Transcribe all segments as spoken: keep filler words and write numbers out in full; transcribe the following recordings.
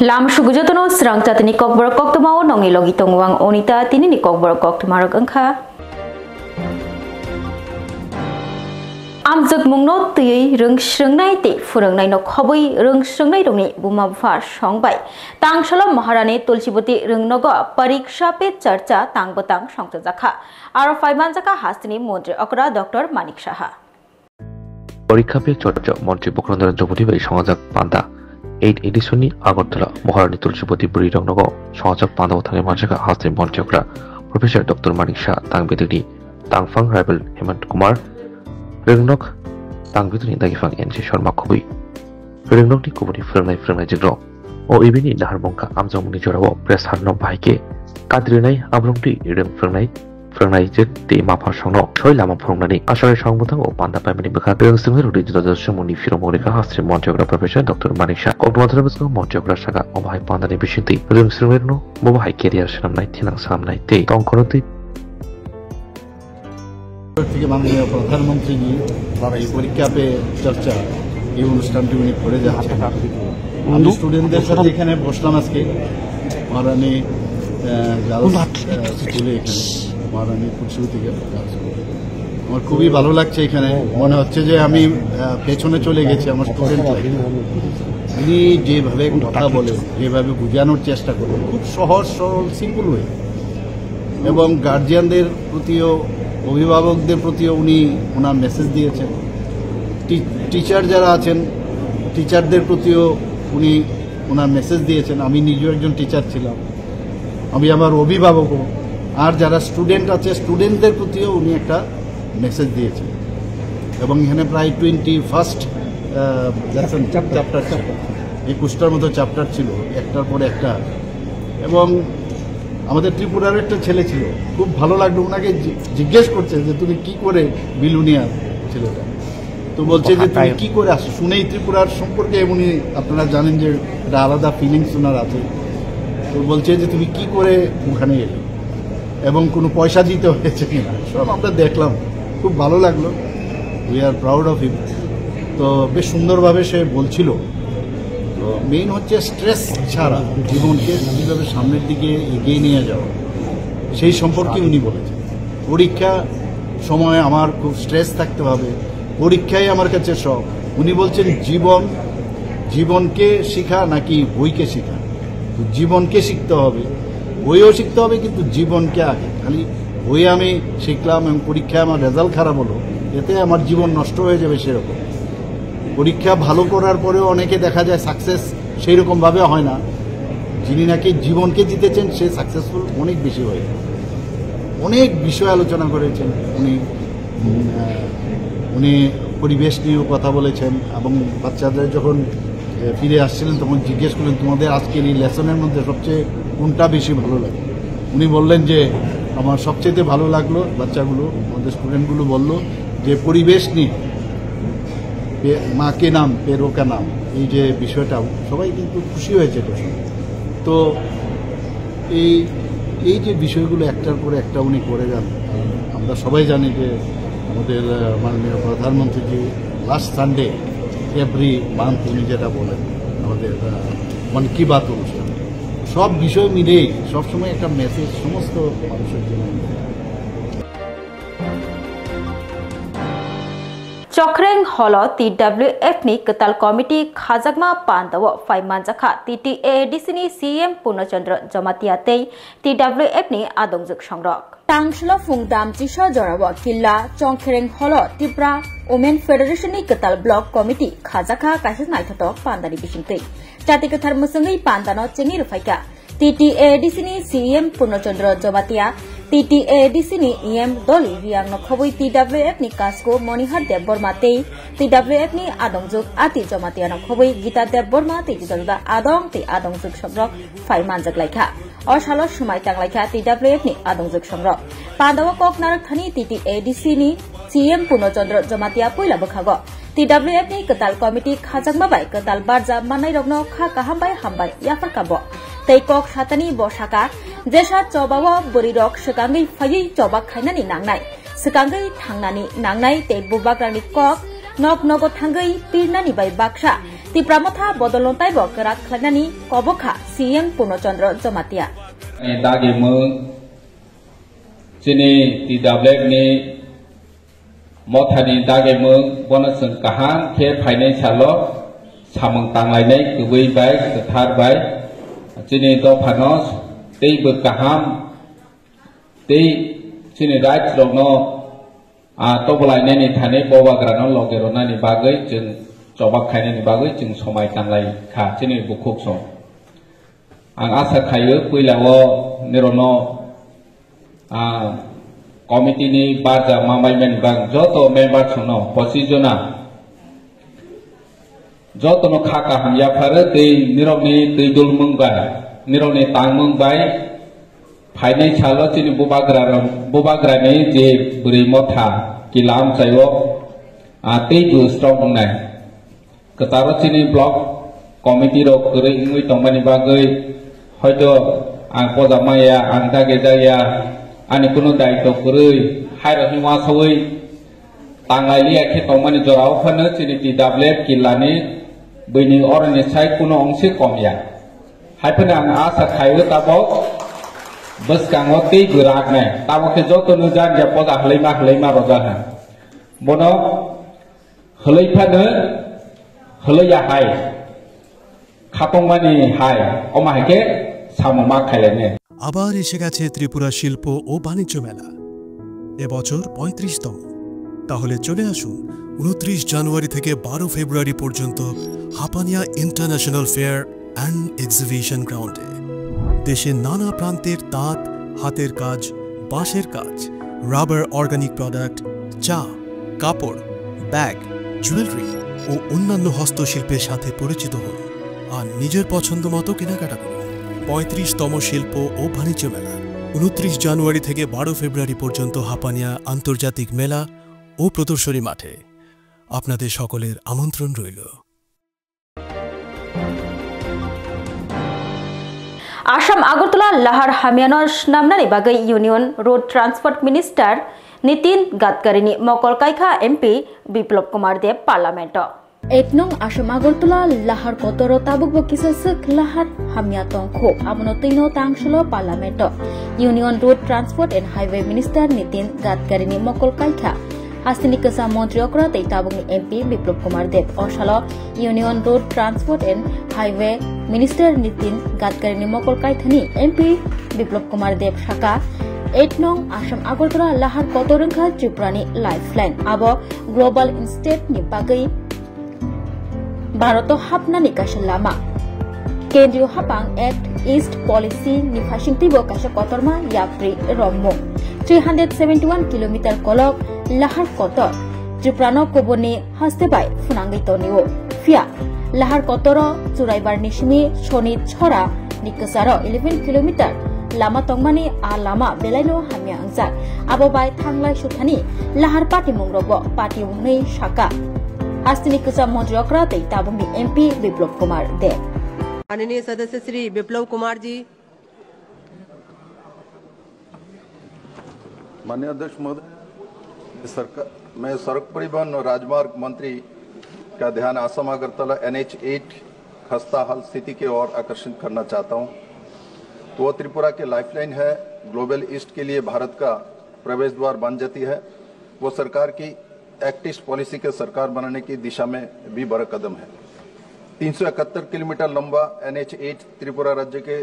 Lam sugu jotono srang chatini kokborok koktwmao nongni logi tongo ang Onita, tinini kokborok koktwmarok wngkha. Amjwkmungno twiwi rwng srwngnai tei phwrwngnaino khobwi rwng srwngnairokni buma bupha song bai Tangsalo Maharani Tulsiboti Rwngnogo Pariksha Pe Charcha tang bwtang songchajakha. Aro phaimanjakha hasteni montri okra Doctor Manik Saha. Pariksha Pe Charcha montri Bokra Narendra Modi bai songajak panda. Eight edition ni Agartala Maharani Tulsiboti Bwrwi Rwngnogo songajak panda o thangwi manjakha hasteni montri okra Professor Doctor Manik Saha tang bwtwkni tangphang Raibal Hemant Kumar Rwngnok tang bwtwkni dagiphang N C Sharma khobwi. Rwngnokni kubuni phwrwngnai phwrwngnaijwkrok o event ni naharmung kha amjokmungni jorao press hat no bahai khe kadrinai abrwng twi rwng phwrwngnai phwrwngnaijwk tei mapha songno soi lama phwrwngnani aswk song bwthango panda paimani bwkha rwng swrwngnairokni juda juda swngmungni phirokmung rikha hasteni montri okra Professor Doctor Manik Saha. Koknathar bwskango montri okra saka omo hai pandani bisingtwi rwng swrwngnairokno bobo hai career swnamnai thinang swnamnai tei tongkhorno twi থেকে মাননীয় প্রধানমন্ত্রীজি এই পরীক্ষা পে চর্চা এই অনুষ্ঠানটি উনি করে যাচ্ছেন। আমি স্টুডেন্টদের সাথে এখানে বসলাম আজকে মহারানী আহ, গার্লস আহ, স্কুলে এখানে মহারানী খুশি থেকে গার্লস স্কুলে। আমার খুবই ভালো লাগছে এখানে। মনে হচ্ছে যে আমি আহ, পেছনে চলে গেছি আমার স্টুডেন্ট লাইফ। উনি যেভাবে কথা বলে, যেভাবে বোঝানোর চেষ্টা করে, খুব সহজ সরল সিম্পল ওয়ে। এবং গার্জিয়ানদের প্রতিও, অভিভাবকদের প্রতিও উনি ওনার মেসেজ দিয়েছেন। টি- টিচার যারা আছেন, টিচারদের প্রতিও উনি ওনার মেসেজ দিয়েছেন। আমি নিজেও একজন টিচার ছিলাম, আমি আমার অভিভাবকও। আর যারা স্টুডেন্ট আছে, স্টুডেন্টদের প্রতিও উনি একটা মেসেজ দিয়েছেন। এবং এখানে প্রায় টোয়েন্টি ফার্স্ট লেসন চ্যাপ্টার, একুশটার মতো চ্যাপ্টার ছিল, একটার পর একটা। এবং আমাদের ত্রিপুরার একটা ছেলে ছিল, খুব ভালো লাগলো। ওনাকে জি- জিজ্ঞেস করছে যে, "তুমি কি করে বিলুনিয়ার ছেলেটা?" তো বলছে যে, "তুমি কি করে আসো?" শুনেই ত্রিপুরার সম্পর্কে উনি, আপনারা জানেন যে একটা আলাদা ফিলিংস ওনার আছে। তো বলছে যে, "তুমি কি করে ওখানে এলে এবং কোনো পয়সা দিতে হয়েছে কিনা?" সব আমরা দেখলাম, খুব ভালো লাগলো। We are proud of him। তো বেশ সুন্দরভাবে সে বলছিল। তো মেইন হচ্ছে স্ট্রেস ছাড়া জীবনকে কীভাবে সামনের দিকে এগিয়ে নিয়ে যাওয়া, সেই সম্পর্কে উনি বলেছেন। পরীক্ষা সময় আমার খুব স্ট্রেস থাকতে হবে, পরীক্ষাই আমার কাছে সব। উনি বলছেন, "জীবন, জীবনকে শিখা নাকি বইকে শিখা?" তো জীবনকে শিখতে হবে, বইও শিখতে হবে, কিন্তু জীবনকে আগে। খালি বই আমি শিখলাম এবং পরীক্ষায় আমার রেজাল্ট খারাপ হলো, এতে আমার জীবন নষ্ট হয়ে যাবে সেরকম। পরীক্ষা ভালো করার পরেও অনেকে দেখা যায় সাকসেস সেই রকমভাবে হয় না। যিনি নাকি জীবনকে জিতেছেন, সে সাকসেসফুল অনেক বেশি হয়েছে। অনেক বিষয় আলোচনা করেছেন উনি। উম, আহ, উনি পরিবেশ নিয়েও কথা বলেছেন এবং বাচ্চাদের যখন, আহ, ফিরে আসছিলেন, তখন জিজ্ঞেস করলেন, "তোমাদের আজকের এই লেসনের মধ্যে সবচেয়ে কোনটা বেশি ভালো লাগে?" উনি বললেন যে, "আমার সবচেয়ে ভালো লাগলো, বাচ্চাগুলো, আমাদের স্টুডেন্টগুলো বলল যে পরিবেশ নিয়ে, পে-, মা কে নাম, পেরো কা নাম, এই যে বিষয়টা, সবাই কিন্তু খুশি হয়েছে এটা শুনে।" তো এই, এই যে বিষয়গুলো একটার পর একটা উনি করে যান, আমরা সবাই জানি যে আমাদের, আহ, মাননীয় প্রধানমন্ত্রীজি লাস্ট সানডে এভরি মান্থ উনি যেটা বলেন আমাদের, আহ, মন কি বাত অনুষ্ঠান, সব বিষয় মিলেই সবসময় একটা মেসেজ সমস্ত মানুষের জন্য। Chokhreng holo T W F ni kwtal committee khajakma pandao phai manjakha T T A A D C ni C M Purno Chandra Jamatia tei T W F ni adongjwk songrok. Tangslo phung damchisa jorao killa Chongkhereng holo Tripura Women Federation ni kwtal block committee khajakha kaisa naithotok pandani bisingtwi. Chati kwthar mwswngwi pandano chengwi rwphaikha. T T A A D C ni C M Purno Chandra Jamatia, T T A A D C ni E M Doli Riang no khobwi T W F ni Kasko Monihar Debbarma tei T W F ni adongjwk Ati Jamatia no khobwi Gita Debbarma tei juda juda adong tei adongjwk songrok phai manjak laikha. O salo swmai tang laikha T W F ni adongjwk songrok. Pandao kok narak thani T T A A D C ni C M Purno Chandra Jamatia puila bwkhago T W F ni kwtal committee khajakma bai kwtal barja mannairokno kha kaham bai hambai yaphar kabo. Tei kok satani bo saka, jesa chobao bwrwirok swkangwi phaiwi choba khainani nangnai, swkangwi thangnani nangnai tei bubagrani kok nok nogo thangwi pirnani bai baksa Tipra Motha bodolno taibo kwrak khlainani kobokha C M Purno Chandra Jamatia. Ni dagi mung, chini T W F ni mothani dagi mung, bono chwng kaham khe phainai salo samung tanglainai kwbwi bai kwthar bai chini dophano teibo kaham tei chini right rokno, ah, tobolainani thani bobagrano loge rwnani bagwi chwng chobak khainani bagwi chwng somai tanglai kha chini bukhuk song. Ang asa khaio puilao nirokno, ah, committee ni barja ma baimani bang joto member songno pochis jona jotono kha kaham yapharo tei nirokni twi dulmung bai, nirokni tangmung bai phainai salo chini bubagra rok, bubagrani je bwrwi motha kilam chaio, ah, teibo strong wngnai. Kwtaro chini block committee rok kwrwi wngwi tongmani bagwi hoito ang poja maya, ang dage jaya, ani kunu daitw kwrwi, hairokni wasawi tanglai liya khe tongmani jorao phano chini T W F kilani bwini oroni sai kunu ongsi kom ya. Hai phano ang asa khaio tabok bwskango tei bwraknai. Tabok khe jotono jan ya poja hwlaima hwlaima rojak ha. Bono hwlai phano hwlai ya hai. Khatongmani hai. Omo hai khe samung ma khailai ne. আবার এসে গেছে ত্রিপুরা শিল্প ও বাণিজ্য মেলা, এবছর পঁয়ত্রিশতম। তাহলে চলে আসুন উনত্রিশ জানুয়ারি থেকে বারো ফেব্রুয়ারি পর্যন্ত Hapania international fair and exhibition গ্রাউন্ডে। দেশের নানা প্রান্তের তাঁত, হাতের কাজ, বাঁশের কাজ, রাবার অর্গানিক প্রোডাক্ট, চা, কাপড়, ব্যাগ, জুয়েলারি ও অন্যান্য হস্তশিল্পের সাথে পরিচিত হন আর নিজের পছন্দ মতো কেনাকাটা করুন। পঁয়ত্রিশতম শিল্প ও বাণিজ্য মেলা, উনত্রিশ জানুয়ারি থেকে বারো ফেব্রুয়ারি পর্যন্ত হাপানিয়া আন্তর্জাতিক মেলা ও প্রদর্শনী মাঠে। আপনাদের সকলের আমন্ত্রণ রইল। Assam Agartala lahar hamyano swnamnani bagwi Union Road Transport Minister Nitin Gadkarini mokol kaikha M P Biplab Kumar Deb Parliament-o. Eight nong Assam Agartala lahar kotoro tabukbo kisa swk lahar hamya tongkhu, abono twino tangsulo Parliament-o. Union Road Transport and Highway Minister Nitin Gadkarini mokol kaikha. Hasteni kwcham montri okra tei tabukni M P Biplab Kumar Deb. O salo Union Road Transport and Highway Minister Nitin Gadkarini mokol kaithani M P Biplab Kumar Deb saka, eight nong Assam Agartala lahar kotor wngkha Tripurani lifeline. Abo global state ni bagwi Bharoto hapnani kaisa lama. Kendriyo Hapang Act East Policy ni phaisingtwibo kaisa kotorma yapri romung. Three hundred seventy one kilometer kolok lahar kotor Tripurano kubuni haste bai phwnangwi tonio. Phiya lahar kotoro Churaibar ni simi Soni Chhora ni kwcharo eleven kilometer lama tongmani a lama belaino hamya wngjak. Abo bai thanglai suthani lahar patimung rokbo patimung hwnwi saka. Hasteni kwcham montri okra tei tabukni M P Biplab Kumar Deb. माननीय सदस्य श्री विप्लव कुमार जी। माननीय अध्यक्ष महोदय, सरकार, मैं सड़क परिवहन और राजमार्ग मंत्री का ध्यान असम अगरतला N H eight खस्ता हाल स्थिति की ओर आकर्षित करना चाहता हूँ। तो वो त्रिपुरा के लाइफलाइन है, ग्लोबल ईस्ट के लिए भारत का प्रवेश द्वार बन जाती है। वो सरकार की एक्ट ईस्ट पॉलिसी के सरकार बनाने की दिशा में भी बड़ा कदम है। तीन सौ इकहत्तर किलोमीटर लंबा N H eight त्रिपुरा राज्य के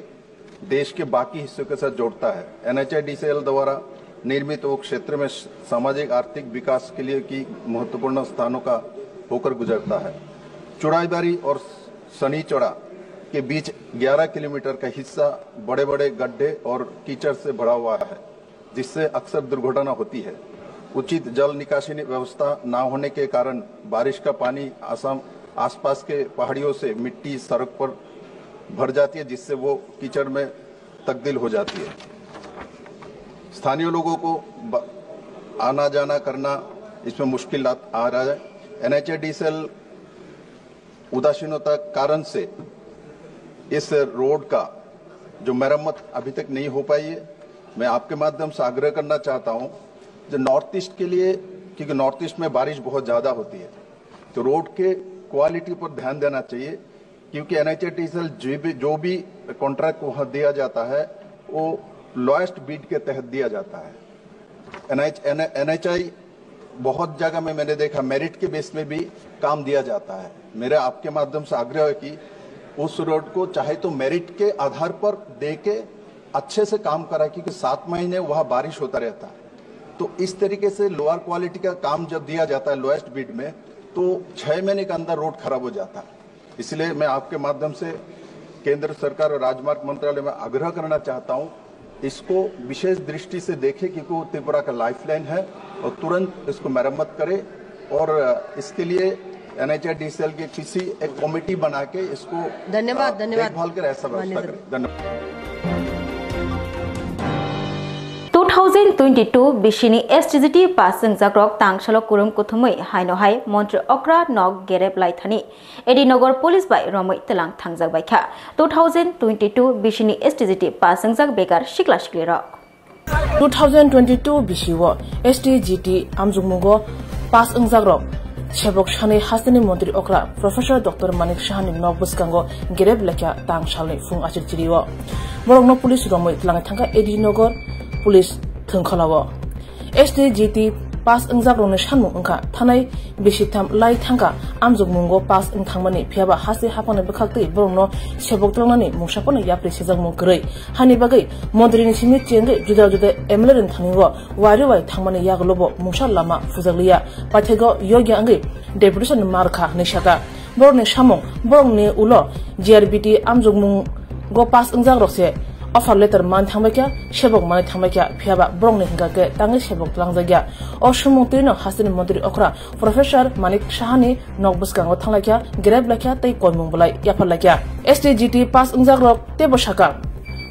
देश के बाकी हिस्सों के साथ जोड़ता है। N H I D C L द्वारा निर्मित वो क्षेत्र में सामाजिक आर्थिक विकास के लिए की महत्वपूर्ण स्थानों का होकर गुजरता है। चुड़ाईबारी और सनीचोड़ा के बीच ग्यारह किलोमीटर का हिस्सा बड़े-बड़े गड्ढे और कीचड़ से भरा हुआ है, जिससे अक्सर दुर्घटना होती है। उचित जल निकासी व्यवस्था ना होने के कारण बारिश का पानी असम आसपास के पहाड़ियों से मिट्टी सड़क पर भर जाती है, जिससे वो कीचड़ में तब्दील हो जाती है। स्थानीय लोगों को ब-, आना जाना करना इसमें मुश्किल आ रहा है। N H I D C L उदासीनता कारण से इस रोड का जो मरम्मत अभी तक नहीं हो पाई है, मैं आपके माध्यम से आग्रह करना चाहता हूँ जो नॉर्थ ईस्ट के लिए, क्योंकि नॉर्थ ईस्ट में बारिश बहुत ज़्यादा होती है, तो रोड के क्वालिटी पर ध्यान देना चाहिए, क्योंकि एनएचआईडीसीएल जो भी जो भी कॉन्ट्रैक्ट वहाँ दिया जाता है, वो लोएस्ट बिड के तहत दिया जाता है। एनएच एनएचआई बहुत जगह में मैंने देखा, मेरिट के बेस में भी काम दिया जाता है। मेरा आपके माध्यम से आग्रह है कि उस रोड को चाहे तो मेरिट के आधार पर दे के अच्छे से काम करा, क्योंकि सात महीने वहाँ बारिश होता रहता है। तो इस तरीके से लोअर क्वालिटी का काम जब दिया जाता है लोएस्ट बिड में, तो छः महीने के अंदर रोड खराब हो जाता है। इसलिए मैं आपके माध्यम से केंद्र सरकार और राजमार्ग मंत्रालय में आग्रह करना चाहता हूँ, इसको विशेष दृष्टि से देखें, क्योंकि वो त्रिपुरा का लाइफलाइन है, और तुरंत इसको मरम्मत करें। और इसके लिए एनएचआईडीसीएल के किसी एक कमेटी बना के इसको, धन्यवाद, अ, धन्यवाद। देखभाल करें, ऐसा व्यवस्था मान्य करें। धन्यवाद। Two thousand twenty-two bisini S T G T pass wngjakrok tangsalo kurum kuthumwi haino hai montri okra nok gerep lai thani. Edinogar police bai romwi tlang thangjak bai kha. Two thousand twenty-two bisini S T G T pass wngjak bekar sikla siklirok. Two thousand twenty-two bisio S T G T amjukmungo pass wngjakrok sebok sanwi hasteni montri okra Professor Doctor Manik Sahani nok bwskango gerep lekha tang salni phung achir chirio. Borokno police romwi tlang thangkha Edinogar police thwngkholao. S T G T pass wngjakrokni sanmung wngkha thanai bisitham lai thangkha amjukmungo pass wngthangmani, phiyaba haste haphangni bwkhaktwi borokno sebok twlangnani mungsa phano yapri sijakmung kwrwi. Hani bagwi montrini simi chengwi juda juda M L A rwng thangningo wari wai thangmani yagulobo mungsa lama phujakliya, paithakgo yokya wngwi deputation mar kha hwnwi sakha. Borokni samung, borokni ulo G R B T amjukmungo pass wngjakrok se offer letter man thangbaikha, sebok manwi thangbaikha, phiyaba borokni hwnkha khe tangwi sebok twlangjakya. O swngmung twino hasteni montri okra Professor Manik Sahani nok bwskango thanglaikha, grep laikha tei koimung belai yapharlaikha. S T G T pass wngjakrok teibo sakha,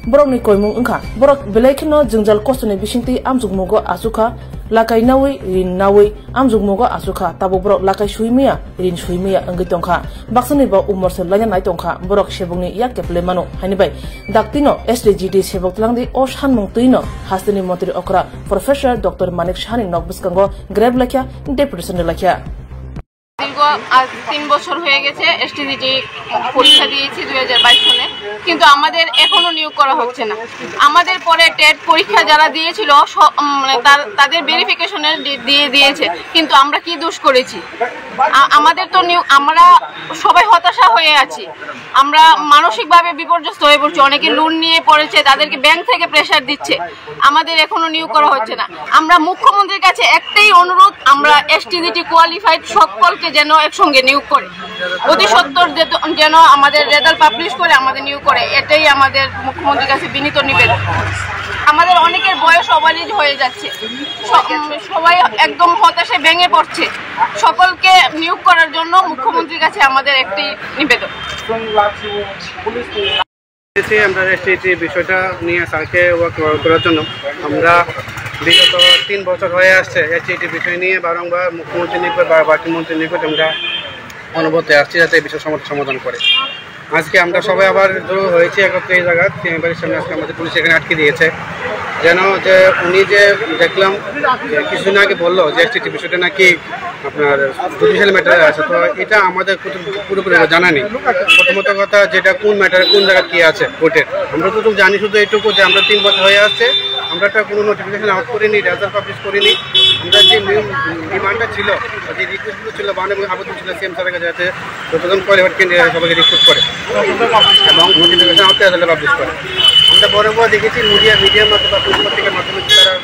borokni koimung wngkha, borok belai kheno jwngjal kostoni bisingtwi amjukmungo achukha, lakai naui, rin naui amjukmungo achukha, tabuk borok lakai sui maya, rin sui maya wngwi tongkha. Baksani bo umor se laina nai tongkha, borok sebokni yak keple mano, haini bai daktino S T G T sebok twlangdi o sanmung twino hasteni montri okra Professor Doctor Manik Sahani nok bwskango grep laikha, deputation rwlaikha. দীর্ঘ আজ তিন বছর হয়ে গেছে এসটিজিটি পরীক্ষা দিয়েছি দুই হাজার বাইশ সনে, কিন্তু আমাদের এখনো নিয়োগ করা হচ্ছে না। আমাদের পরে টেট পরীক্ষা যারা দিয়েছিল, স-, উম, মানে, তার, তাদের ভেরিফিকেশনের ডেট দিয়ে দিয়েছে, কিন্তু আমরা কি দোষ করেছি? আ-, আমাদের তো নিয়োগ, আমরা সবাই হতাশা হয়ে আছি, আমরা মানসিকভাবে বিপর্যস্ত হয়ে পড়ছি। অনেকে লোন নিয়ে পড়েছে, তাদেরকে ব্যাংক থেকে প্রেশার দিচ্ছে, আমাদের এখনো নিয়োগ করা হচ্ছে না। আমরা মুখ্যমন্ত্রীর কাছে একটাই অনুরোধ, আমরা এসটিজিটি কোয়ালিফাইড সকলকে যেন একসঙ্গে নিয়োগ করে, অতি সত্বর যে-, যেন আমাদের রেজাল্ট পাবলিশ করে, আমাদের নিয়োগ করে, এটাই আমাদের মুখ্যমন্ত্রীর কাছে বিনীত নিবেদন। আমাদের অনেকের বয়স ওভারেজ হয়ে যাচ্ছে, স-, উম, সবাই একদম হতাশায় ভেঙে পড়ছে। সকলকে নিয়োগ করার জন্য মুখ্যমন্ত্রীর কাছে আমাদের একটি নিবেদন। এসে আমরা এসটিজিটি বিষয়টা নিয়ে স্যারকে ওয়ার্ক করার জন্য আমরা বিগত তিন বছর হয়ে আসছে এসটিজিটি বিষয় নিয়ে বারংবার মুখ্যমন্ত্রী নিকট বা বাকি মন্ত্রী নিকট আমরা অনুরোধে আসছি যাতে এই বিষয় সমস্যা সমাধান করে। আজকে আমরা সবাই আবার জড়ো হয়েছি একত্রে এই জায়গায়, চেম্বারের সামনে। আজকে আমাদের পুলিশ এখানে আটকে দিয়েছে, যেন যে উনি যে দেখলাম যে কিছুদিন আগে বললো যে এসটিজিটি বিষয়টা নাকি আপনার জুডিশিয়াল ম্যাটারে আছে, তো এটা আমাদের পুরো-, পুরোপুরি জানা নেই। প্রথমত কথা, যেটা কোন ম্যাটারে কোন জায়গায় কি আছে কোর্টের, আমরা তো জানি শুধু এইটুকু যে আমরা তিন বছর হয়ে আসছে, আমরা একটা কোনো নোটিফিকেশন আউট করিনি, রেজাল্ট পাবলিশ করিনি। আমরা যে নিয়ম, ডিমান্ডটা ছিল, যে রিকোয়েস্টগুলো ছিল, বাহান্ন এবং আবেদন ছিল সিএম স্যারের কাছে, যাতে যতজন কোয়ালিফাইড ক্যান্ডিডেট সবাইকে রিক্রুট করে এবং নোটিফিকেশন আউট রেজাল্ট পাবলিশ করে। আমরা বড় বড় দেখেছি মিডিয়া, মিডিয়ার মাধ্যমে বা পত্রিকার মাধ্যমে তারা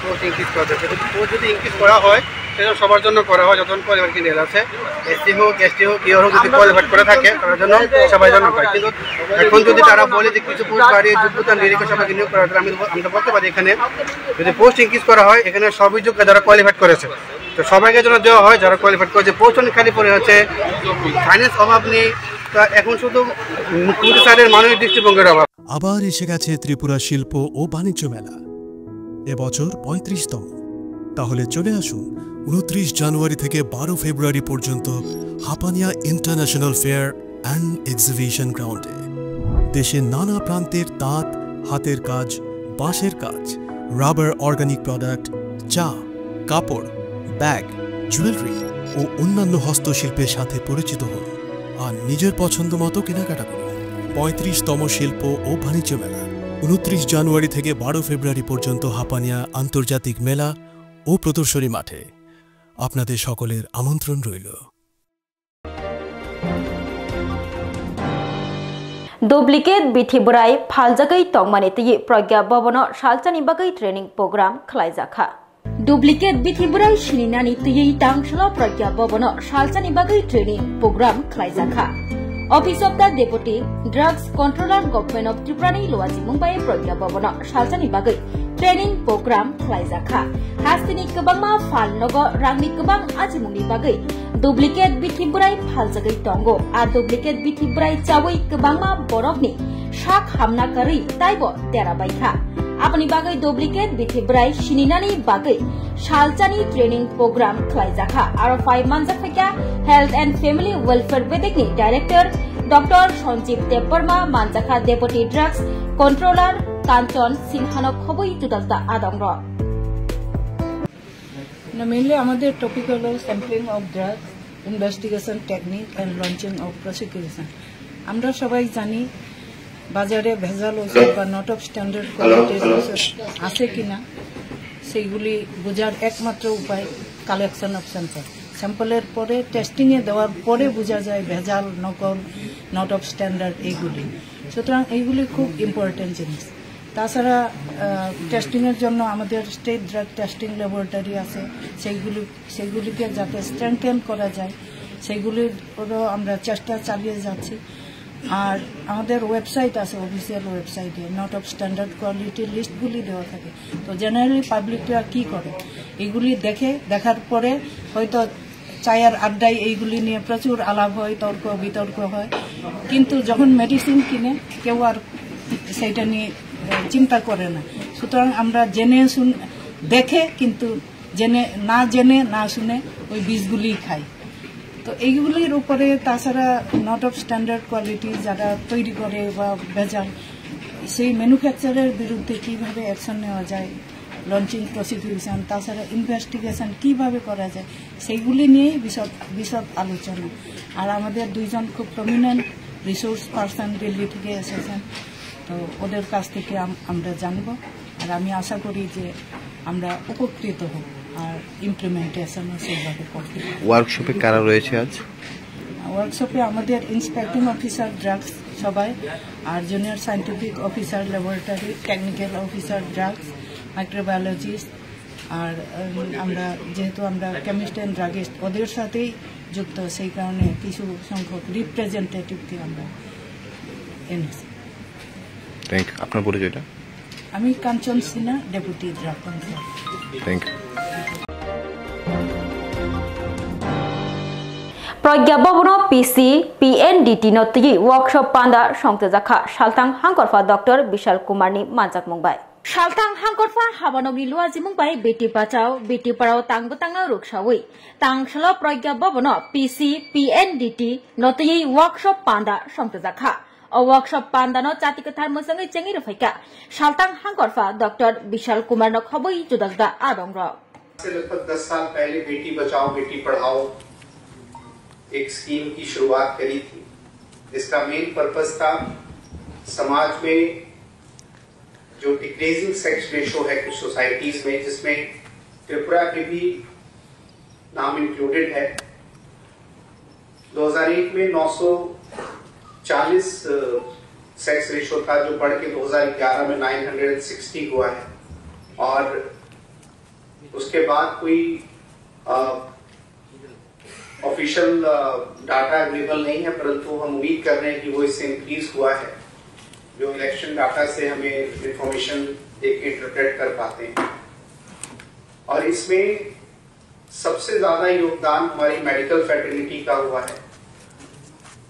পোস্ট ইনক্রিজ করা যায়। কিন্তু পোস্ট যদি ইনক্রিজ করা হয়, সেটা সবার জন্য করা হয়, যতজন কোয়ালিফাইড ক্যান্ডিডেট আছে, এসসি হোক, এসটি হোক, ইয়ে হোক, যদি কোয়ালিফাইড করে থাকে, তাদের জন্য সবাই জন্য পায়। কিন্তু এখন যদি তারা বলে যে কিছু পোস্ট বাড়িয়ে যোগ্যতা নিয়ে রেখে সবাইকে নিয়োগ করা হয়, তাহলে আমি, আমরা বলতে পারি এখানে যদি পোস্ট ইনক্রিজ করা হয়, এখানে সবই যোগ্য যারা কোয়ালিফাইড করেছে, তো সবাইকে যেন দেওয়া হয় যারা কোয়ালিফাইড করেছে। পোস্ট অনেক খালি পড়ে আছে, ফাইন্যান্স অভাব নেই, তা এখন শুধু মুখ্যমন্ত্রী স্যারের মানবিক দৃষ্টিভঙ্গির অভাব। আবার এসে গেছে ত্রিপুরা শিল্প ও বাণিজ্য মেলা, এবছর পঁয়ত্রিশতম। তাহলে চলে আসুন ঊনত্রিশ জানুয়ারি থেকে বারো ফেব্রুয়ারি পর্যন্ত Hapania international fair and exhibition গ্রাউন্ডে। দেশের নানা প্রান্তের তাঁত, হাতের কাজ, বাঁশের কাজ, রাবার, অর্গানিক প্রোডাক্ট, চা, কাপড়, ব্যাগ, জুয়েলারি, ও অন্যান্য হস্তশিল্পের সাথে পরিচিত হন আর নিজের পছন্দ মতো কেনাকাটা করুন। পঁয়ত্রিশতম শিল্প ও বাণিজ্য মেলা, ঊনত্রিশ জানুয়ারি থেকে বারো ফেব্রুয়ারি পর্যন্ত হাপানিয়া আন্তর্জাতিক মেলা ও প্রদর্শনী মাঠে। আপনাদের সকলের আমন্ত্রণ রইল। Duplicate bithi bwrai phaljagwi tongmani twi Pragya Bhavan-o salsani bagwi training program khlaijakha. Duplicate bithi bwrai sininani twi tangsalo Pragya Bhavan-o salsani bagwi training program khlaijakha. Office of the Deputy Drugs Controller, Government of Tripura ni luachi mungbai Pragya Bhavan-o salsani bagwi training program khlaijakha. Hasteni kwbangma phalnogo rangni kwbang achimungni bagwi duplicate bithi bwrai phaljagwi tongo. A duplicate bithi bwrai chawi kwbangma borokni sak hamna karwi taibo dera baikha. Aboni bagwi duplicate bithi bwrai sininani bagwi salsani training program khlaijakha. Aro phai manjak phaikha Health and Family Welfare bedekni Director Doctor Sanjeev Debbarma, manjakha Deputy Drugs Controller Kanchon Sinhano khobwi judalta adongrok. না, mainly আমাদের টপিক হলো sampling of drugs, investigation technique and launching of prosecution. আমরা সবাই জানি বাজারে ভেজাল ঔষধ বা নট অফ স্ট্যান্ডার্ড কোয়ালিটির ঔষধ আছে কিনা, সেইগুলি বোঝার একমাত্র উপায় কালেকশন অফ স্যাম্পল। স্যাম্পলের পরে টেস্টিংয়ে দেওয়ার পরে বোঝা যায় ভেজাল, নকল, নট অফ স্ট্যান্ডার্ড এইগুলি। সুতরাং এইগুলি খুব ইম্পর্টেন্ট জিনিস। তাছাড়া টেস্টিংয়ের জন্য আমাদের স্টেট ড্রাগ টেস্টিং ল্যাবরেটরি আছে, সেইগুলি সেইগুলিকে যাতে স্ট্রেংথেন করা যায়, সেইগুলিরও আমরা চেষ্টা চালিয়ে যাচ্ছি। আর আমাদের ওয়েবসাইট আছে, অফিসিয়াল ওয়েবসাইটে নট অফ স্ট্যান্ডার্ড কোয়ালিটি লিস্টগুলি দেওয়া থাকে। তো জেনারেলি পাবলিকরা কি করে, এগুলি দেখে, দেখার পরে হয়তো চায়ের আড্ডায় এইগুলি নিয়ে প্রচুর আলাপ হয়, তর্ক বিতর্ক হয়, কিন্তু যখন মেডিসিন কিনে কেউ আর সেইটা নিয়ে আহ, চিন্তা করে না। সুতরাং আমরা জেনে শুন দেখে কিন্তু জেনে না জেনে না শুনে ওই বীজগুলি খাই। তো এইগুলির উপরে তাছাড়া নট অফ স্ট্যান্ডার্ড কোয়ালিটি যারা তৈরি করে বা ভেজাল, সেই ম্যানুফ্যাকচারের বিরুদ্ধে কিভাবে অ্যাকশন নেওয়া যায়, লঞ্চিং প্রসিকিউশন, তাছাড়া ইনভেস্টিগেশন কিভাবে করা যায়, সেইগুলি নিয়েই বিশদ বিশদ আলোচনা। আর আমাদের দুইজন খুব প্রমিনেন্ট রিসোর্স পারসন দিল্লি থেকে এসেছেন, তো ওদের কাছ থেকে আম- আমরা জানবো। আর আমি আশা করি যে আমরা উপকৃত হব আর ইমপ্লিমেন্টেশনও সেইভাবে করতে পারব। ওয়ার্কশপে কারা রয়েছে আজ? ওয়ার্কশপে আমাদের ইন্সপেক্টিং অফিসার ড্রাগস সবাই, আর junior scientific officer laboratory, technical officer drugs, microbiologist, আর উম, আমরা যেহেতু আমরা কেমিস্ট অ্যান্ড ড্রাগিস্ট, ওদের সাথেই যুক্ত, সেই কারণে কিছু সংখ্যক রিপ্রেজেন্টেটিভকে আমরা এনেছি। Thank you. আপনার পরিচয়টা? আমি Kanchan Sinha, deputy drug controller. Thank you. Pragya Bhavan-o P C P N D T no twi workshop panda songtwjakha Salthang Hangkorpha Doctor Bishal Kumar ni manjakmung bai. Salthang Hangkorpha habanokni luajimung bai Beti Bachao, Beti Padhao tang bwtangno rwksawi tangsalo Pragya Bhavan-o P C P N D T no twi workshop panda songtwjakha. O workshop pandano chati kwthar mwchangwi chengwi rwphaikha Salthang Hangkorpha Doctor Bishal Kumar no khobwi juda juda adongrok. से लगभग दस साल पहले बेटी बचाओ बेटी पढ़ाओ एक स्कीम की शुरुआत करी थी। इसका मेन पर्पस था समाज में जो डिक्रीजिंग सेक्स रेशियो है कुछ सोसाइटीज में, जिसमें त्रिपुरा के भी नाम इंक्लूडेड है। दो हज़ार एक में नौ सौ चालीस सेक्स रेशियो था, जो बढ़ के दो हज़ार ग्यारह में नाइन हंड्रेड सिक्सटी हुआ है। और उसके बाद कोई ऑफिशियल डाटा अवेलेबल नहीं है, परंतु हम उम्मीद कर रहे हैं कि वो इससे इंक्रीज हुआ है, जो इलेक्शन डाटा से हमें इंफॉर्मेशन देख के इंटरप्रेट कर पाते हैं। और इसमें सबसे ज्यादा योगदान हमारी मेडिकल फ्रेटर्निटी का हुआ है,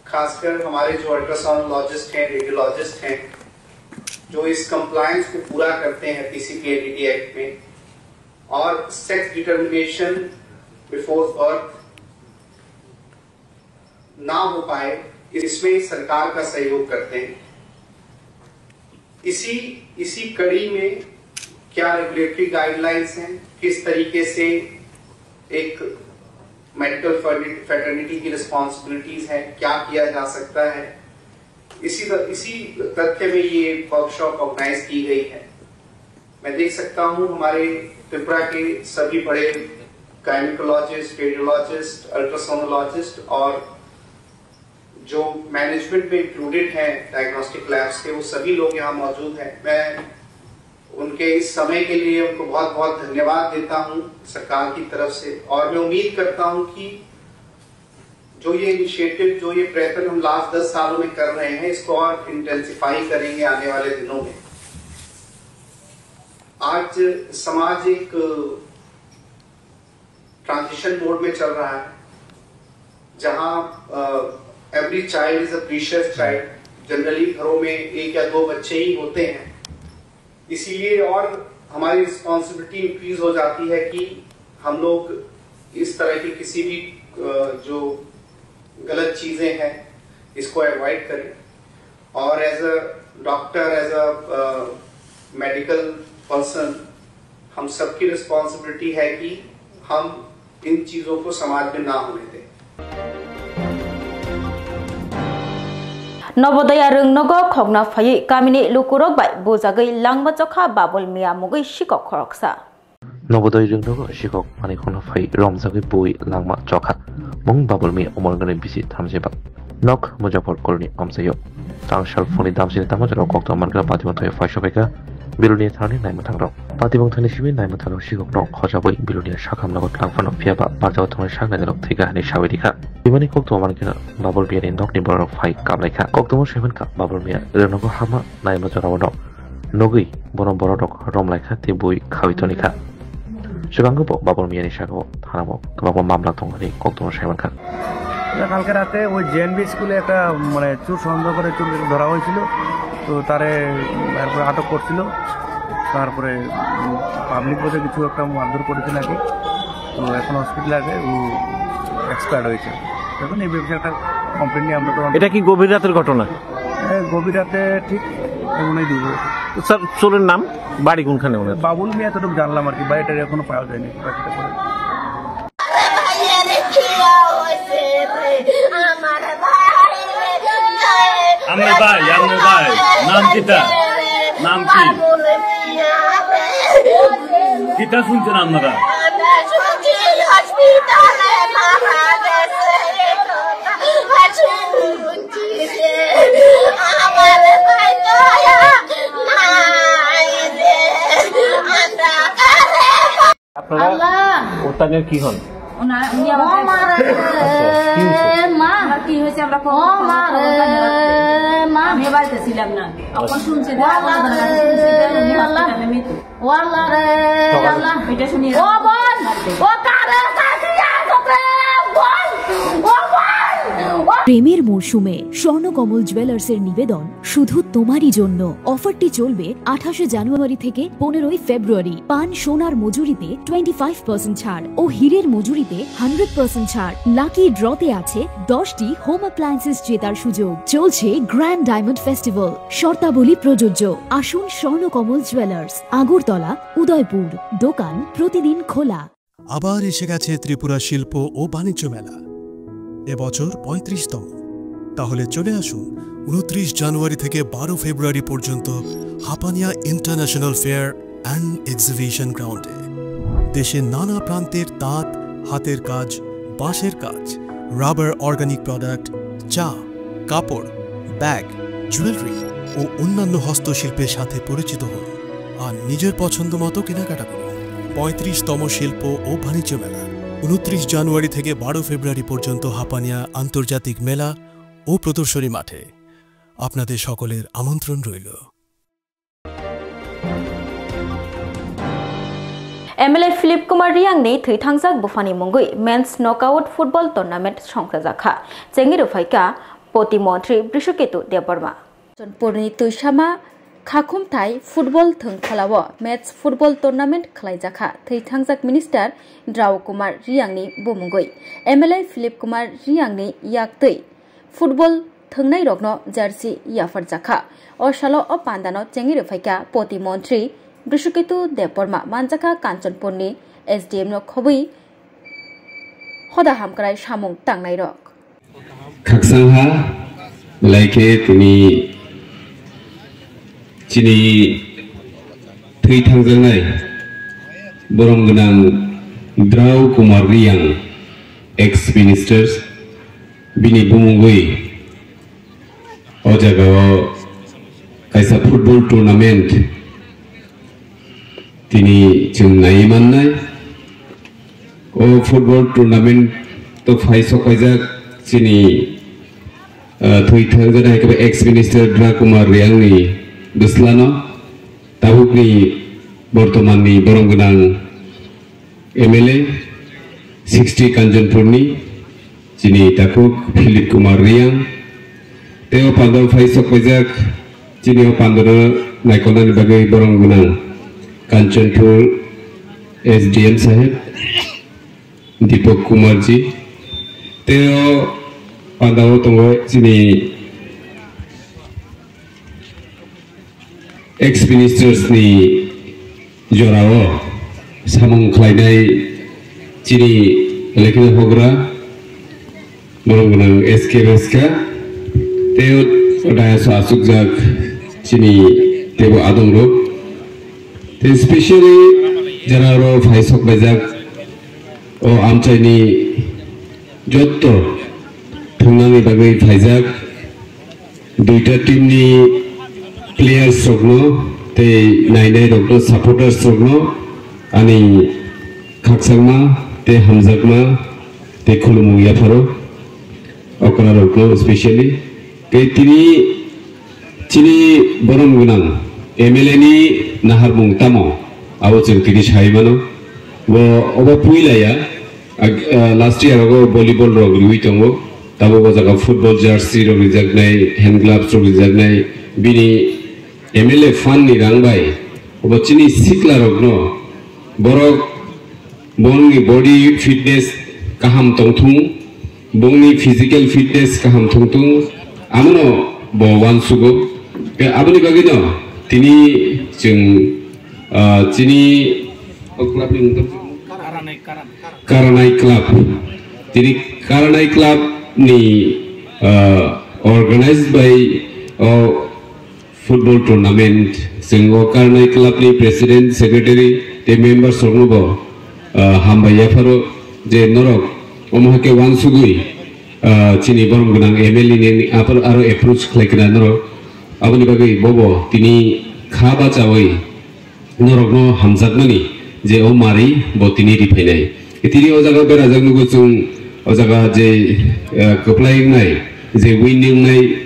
खासकर हमारे जो अल्ट्रासाउंडोलॉजिस्ट हैं, रेडियोलॉजिस्ट हैं, जो इस कंप्लायंस को पूरा करते हैं पीसीपीएनडीटी एक्ट में, और सेक्स डिटर्मिनेशन बिफोर बर्थ ना हो पाए, इसमें सरकार का सहयोग करते हैं। इसी इसी कड़ी में क्या रेगुलेटरी गाइडलाइंस हैं, किस तरीके से एक मेडिकल फर्टर्निटी की रिस्पॉन्सिबिलिटीज हैं, क्या किया जा सकता है, इसी इसी तथ्य में ये वर्कशॉप ऑर्गेनाइज की गई है। मैं देख सकता हूँ हमारे त्रिपुरा के सभी बड़े गायनिकोलॉजिस्ट, रेडियोलॉजिस्ट, अल्ट्रासोनोलॉजिस्ट और जो मैनेजमेंट में इंक्लूडेड हैं डायग्नोस्टिक लैब्स के, वो सभी लोग यहाँ मौजूद हैं। मैं उनके इस समय के लिए उनको बहुत बहुत धन्यवाद देता हूँ सरकार की तरफ से, और मैं उम्मीद करता हूँ कि जो ये इनिशिएटिव, जो ये प्रयत्न हम लास्ट दस सालों में कर रहे हैं, इसको और इंटेंसिफाई करेंगे आने वाले दिनों में। आज समाज एक ट्रांजिशन मोड में चल रहा है, जहाँ every child is a precious child. Generally घरों में एक या दो बच्चे ही होते हैं, इसीलिए और हमारी रिस्पॉन्सिबिलिटी इंक्रीज हो जाती है कि हम लोग इस तरह की किसी भी अ, जो गलत चीज़ें हैं, इसको अवॉइड करें। और as a doctor, as a medical person, हम सबकी रिस्पॉन्सिबिलिटी है कि हम इन चीज़ों को समाज में ना होने दें। Nobodaya rwngnogo khokna phaiwi kamini lukurok bai bujagwi langma chokha Babul Miya mungwi sikok khoroksa. Nobodoi rwngnogo sikok manwi khokna phai romjagwi bui langma chokha. Mung Babul Miya, umor wngkha bisi thamjibak. Nok Mujaffarpurni amchaio. Tangsal phungni damsini tamo jorao koktwma mankha, patibongthani phai sophaikha Bilonia thanani naimwthangrok. Patibongthani simi naimwthangrok sikokno khojabwi Bilonia sakham nogo twlang phano, phiyaba barjao thangwi sak nainarok thwikha hwnwi sawi rikha. Bimani koktwma mankha Babul Miyani nokni bororok phai kamlaikha. Koktwma saimankha Babul Miya rwngnogo hama naima jorao no nugwi bono bororok romlaikha tei bui khawi tonikha. Swkango bo Babul Miyani sakao thanao kwbangma mamla tongo hwnwi koktwma saimankha. কালকে রাতে ওই জেএনবি স্কুলে একটা, মানে, চুর সন্দেহ করে চুর ধরা হয়েছিল, তো তারে তারপরে আটক করছিল, তারপরে পাবলিক বোধহয় কিছু একটা মারধর করেছে নাকি, তো এখন হসপিটালে আছে, ও এক্সপায়ার্ড হয়েছে। এখন এই বিষয়ে একটা কমপ্লেন নিয়ে আমরা তো এটা কি গভীর রাতের ঘটনা? হ্যাঁ, গভীর রাতে ঠিক এমনই দিব। তো স্যার, চোরের নাম, বাড়ি কোনখানে ওনার? বাবুল মিয়া, এতটুকু জানলাম আর কি, বাড়িটা এখনো পাওয়া যায়নি। আমার ভাই, আমার ভাই, নাম কিতা? নাম কি? কিতা শুনছেন আপনারা? আপনারা আল্লাহ। উত্তাঙ্গের কি হন? ওনারা, উনি ও আমাকে মারে, আচ্ছা, কি হয়েছে? মা। আমার কি হয়েছে আমরা ও খবর, মারে, খবর জানি না। মা। আমি বাড়িতে ছিলাম না। তখন শুনছি যে ও আল্লাহ, আল্লাহ, শুনছি যে উনি আল্লাহ। হসপিটালে মৃত্যু। ও আল্লাহ রে, সকালে। আল্লাহ। এটা শুনিয়ে ও বোন, ও কারে সাথে আসতে বোন, ও বোন, ও প্রেমের মরশুমে স্বর্ণকমল জুয়েলার্সের নিবেদন শুধু তোমারই জন্য। অফারটি চলবে আঠাশে জানুয়ারি থেকে পনেরোই ফেব্রুয়ারি। পান সোনার মজুরিতে টোয়েন্টি ফাইভ পার্সেন্ট ছাড় ও হীরের মজুরিতে হান্ড্রেড পার্সেন্ট ছাড়। লাকি ড্রতে আছে দশটি হোম অ্যাপ্লায়েন্সেস জেতার সুযোগ। চলছে গ্র্যান্ড ডায়মন্ড ফেস্টিভ্যাল, শর্তাবলী প্রযোজ্য। আসুন স্বর্ণকমল জুয়েলার্স, আগরতলা, উদয়পুর। দোকান প্রতিদিন খোলা। আবার এসে গেছে ত্রিপুরা শিল্প ও বাণিজ্য মেলা, এবছর পঁয়ত্রিশতম। তাহলে চলে আসুন ঊনত্রিশ জানুয়ারি থেকে বারো ফেব্রুয়ারি পর্যন্ত Hapania international fair and exhibition গ্রাউন্ডে। দেশের নানা প্রান্তের তাঁত, হাতের কাজ, বাঁশের কাজ, রাবার অর্গানিক প্রোডাক্ট, চা, কাপড়, ব্যাগ, জুয়েলারি ও অন্যান্য হস্তশিল্পের সাথে পরিচিত হন আর নিজের পছন্দ মতো কেনাকাটা করুন। পঁয়ত্রিশতম শিল্প ও বাণিজ্য মেলা, ঊনত্রিশ জানুয়ারি থেকে বারো ফেব্রুয়ারি পর্যন্ত হাপানিয়া আন্তর্জাতিক মেলা ও প্রদর্শনী মাঠে। আপনাদের সকলের আমন্ত্রণ রইল। M L A Philip Kumar Reang ni thwi thangjak buphani mungwi men's knockout football tournament songchajakha. Chengwi rwphaikha Poti Montri Brishuketu Debbarma. Kanchanpurni Tuisama Khakhumthai football thwngphalao match football tournament khlaijakha thwi thangjak minister Drao Kumar Reang ni bumungwi. M L A Philip Kumar Reang ni yaktwi football thwngnairokno jersey yapharjakha. O salo o pandano chengwi rwphaikha Poti Montri Brishuketu Debbarma, manjakha Kanchanpurni S D M no khobwi hoda hamkrai samung tangnairok. Khakchangha belai khe tini chini thwi thangjaknai borom gwnang Drau Kumar Riyang, ex ministers, bini bumungwi o jagao kaisa football tournament tini chwng naiwi mannai. O football tournament to phai sok paijak chini, ah, thwi thangjaknai hai khe ex minister Drau Kumar Riyangni bwslano, tabukni bortomanni borom gwnang M L A sixty Kanchanpurni chini takhuk Philip Kumar Riyang. Tei o pandao phai sok paijak chini o pandano naikolnani bagwi borom gwnang Kanchanpur S D M saheb Deepak Kumar ji. Tei o pandao tongo chini ex ministers ni jorao samung khlainai chini lekha hogra borom gwnang S K Reska, tei o dayas o achukjak chini teibo adongrok, tei specially jara oro phai sok laijak o amchaini jotto thwngnani bagwi phaijak. Duita team ni players rokno tei nainai rokno, supporters rokno ani khakchangma tei hamjakma tei khulumung yapharo okra rokno specially. Tei tini chini borom gwnang M L A ni naharmung tamo abo chwng tini sai mano. Bo obo puila ya. Ag-, ah, last year ogo volleyball rok riwi tongo. Tabuk o jaga football jersey rok rijaknai, hand gloves rok rijaknai. Bini M L A fund ni rang bai obo chini sikla rokno borok bongni body fitness kaham tongthung, bongni physical fitness kaham tongthung, amono bo uansugo. Ke aboni bagwino tini chwng, ah, chini o club ni mung tong Karanai Club. Tini Karanai Club ni, ah, organized by, oh, football tournament. Chwng o Karanai Club ni president, secretary tei members rokno bo, ah, hambai yapharo je norok omo hai khe uansugwi, ah, chini borom gwnang M L A ni aphar aro approach khlai khna norok. Aboni bagwi bobo tini kha bachawi norokno hamjakmani je o mari bo tini riphainai. Tini o jaga berajak nugo chwng o jaga je, eh, kwplai wngnai, je win wngnai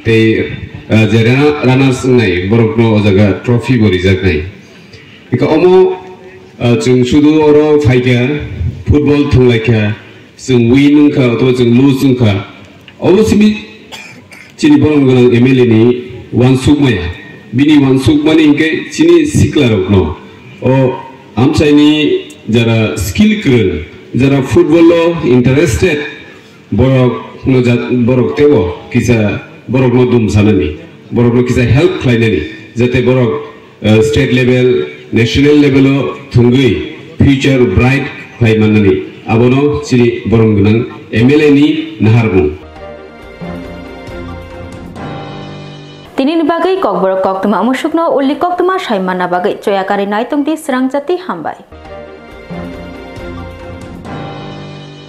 tei, eh, je rana-, runners wngnai borokno o jaga trophy bo rijaknai. Eka omo, eh, chwng sudu oro phaikha, football thwnglaikha, chwng win wngkha, otoba chwng lose wngkha. Obo simi chini borom gwnang M L A ni uansukmaya. Bini uansukmani hinkhe chini siklarokno, o amchaini jara skill kwrwng, jara football o interested, borokno ja-, borok teibo kisa borokno dum sanani, borokno kisa help khlainani, jate borok, eh, state level, national level o thwngwi future bright khlai mannani, abono chini borom gwnang M L A ni naharmung. Tinini bagwi Kokborok koktwma musukno uli koktwma sai manna bagwi choya karwi nai tongdi swrang jati hambai.